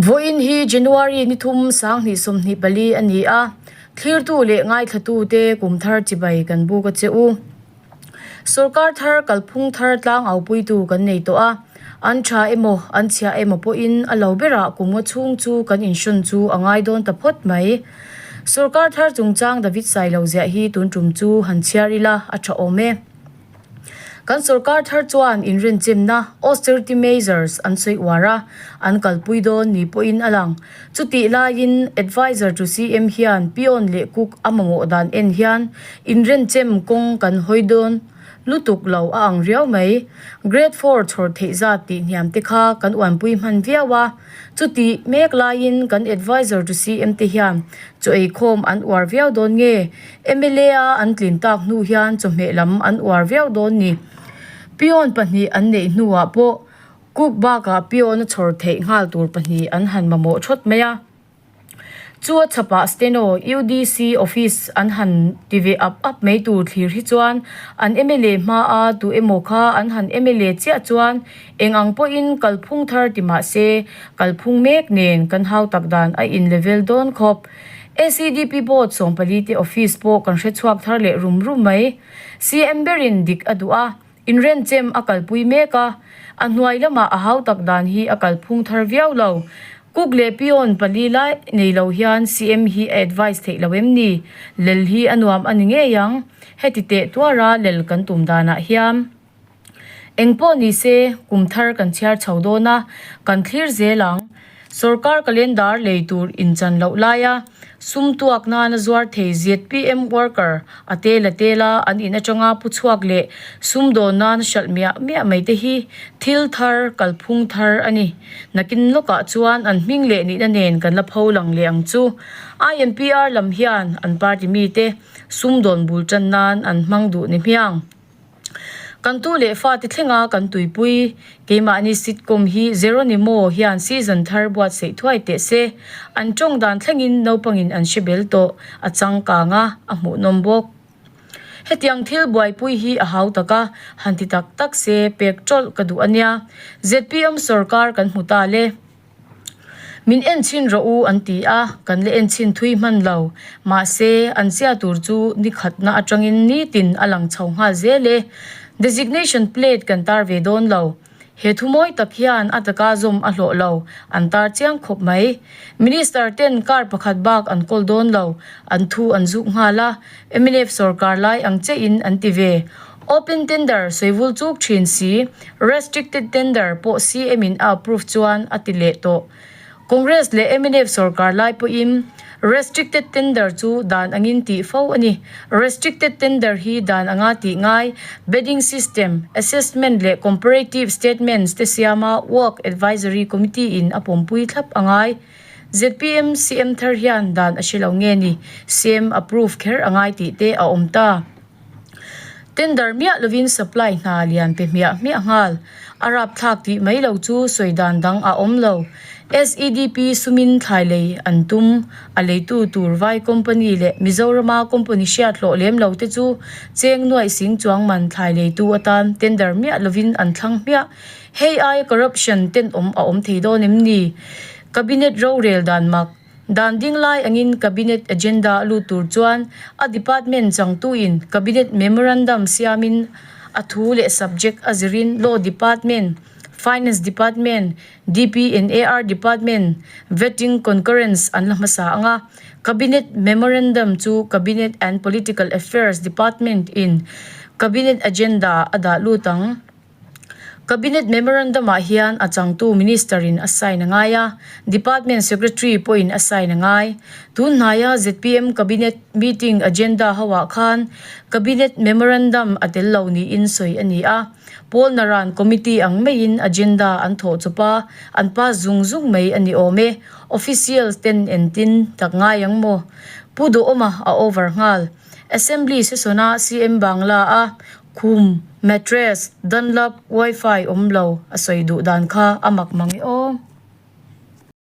Vawiin hi January ni thum 2024 a ni a, thlirtu leh ngaithlatute kum thar chibai kan buk a che u. Sorkar thar kalphung thar tlangaupuitu kan nei tawh a, an tha emaw an chhia emaw pawhin a lo berah kum nga chhung chu kan inhrawn chu a ngai dawn ta phawt mai. Sorkar thar chungchang David Sailo ziah hi tun tum chu han chhiar ila a tha awm e. Kan sorkar thar chuan inrinchimna, austerity measures, an sawi uar a, an kalpui dawn ni pawhin a lang. Chutih laiin Adviser to CM hian peon leh cook a mamawh dan en hian inrenchem kawng kan hawi dawn lutuk lo a ang riau mai. Grade four chhawr theih zat tih hniam te kha kan uanpui hman viau a. Chutih mek laiin kan Adviser to CM te hian chaw eikhawm an uar viau dawn nge? Mla a an tlin tak hnu hian chawhmeh lam an uar viau dawn ni. Peon pahnih an neih hnuah pawh Cook bakah peon a chhawr theih nghal tur pahnih an han mamawh thawt mai a. Chu a chhapah Steno, UDC office an han ti ve ap ap mai tur thlir hi chuan an mla hmaa tu emaw kha an han mla chiah chuan eng ang pawhin kalphung thar ti mah se kalphung mek nen kan hau tak dan a in level dawn khawp. SEDP board 14 te office pawh kan hre chhuak thar leh rum rum mai. CM berin dik a duh a. Inrenchem a kalpui mek a, a hnuai lamah a hau tak dan hi a kalphung thar viau lo. Cook leh peon pali lai nei lo hian CM hi a advice theih lo em ni? Lel hi a nuam a ni ngei ang. Heti teh tuara lel kan tum danah hian eng pawh ni se kum thar kan chhiar chho dawn a, kan thlir zel ang. Sorkar calendar lei tur inchan loh laia sum tuak nana zuar thei zpm worker a tel a tel a an in atanga pu chhuak leh sum dawn nana hralh miah miah mai te hi thil thar kalphung thar a ni. Nakin lawkah chuan an hming leh nihna nen kan la pho lang leh ang chu. INPR lam hian an party mite sum dawn bul tan nan an hmang duh ni hmiang. Kan tu leh fate thlenga kan tuipui, keimahni sitcom hi Jeronimo hian season thar buatsaih thuai teh se. An tawng dan thlengin naupangin an hre bel tawh, a changkang a, a hmuhnawm bawk. Hetiang thil buaipui hi a hau tak a, han ti tak tak se pek tawlh ka duh a nia. Zpm sorkar kan hmu ta le. Min en chhin rawh u an ti a, kan la en chhin thui hman lo. Mahse, an chhia tur chu ni khatna atangin nitin a lang chho nghal zel e. Designation plate kan tar ve dawn lo. He thu mawi tak hian a taka zawm a hlawh lo, an tar chiang khawp mai. Minister ten car pakhat bak an kawl dawn lo, an thu an zuk nghal a, mnf sorkar lai ang chiahin an ti ve. Open tender sawivul chuk thin si, restricted tender pawh CM in a approve chuan a ti leh tawh. Congress leh mnf sorkar lai pawhin restricted tender chu dan angin tih fo a ni. Restricted tender hi dan anga tih ngai, bidding system, assessment leh comparative statements te siama Work Advisory Committee in a pawmpui thlap a ngai. Zpm CM thar hian dan a hre lo nge ni, CM approve kher a ngai tih te a awm ta. Tender miah lovin supply hna lian pe hmiah hmiah nghal. A rapthlak tih mai lo chu sawi dan dang a awm lo. SEDP sumin thlai lei an tum. A leitu tur vai company leh Mizorama company hriat hlawh lem lo te chu cheng nuaih sing chuang man thlai leitu atan tender miah lovin an thlang hmiah. Hei aia corruption tenawm a awm thei dawn em ni? Cabinet rorel dan mak. Dan ding lai angin Cabinet agenda a lut tur chuan a department changtuin Cabinet memorandum siamin a thu leh subject a zirin Law Department, Finance Department, DP and AR Department vetting concurrence an la hmasa ang a. Cabinet memorandum chu Cabinet and Political Affairs Department in Cabinet agenda a dah lut ang. Cabinet Memorandum-ah hian a changtu Minister-in a sign a ngai a, Department Secretary pawhin a sign a ngai. Tun hnaia zpm Cabinet meeting agenda hoah khan Cabinet Memorandum a tel lo niin sawi a ni a, Paul Naran Committee ang maiin agenda an thawh chawp a, an pass zung zung mai a ni awm e. Officials ten entin tak ngai ang maw? Pu Duhawma a over nghal. Assembly session-a CM Bangla-a Khum, mattress, Dunlop, wifi awm lo a sawi duh dan kha a mak mang e aw.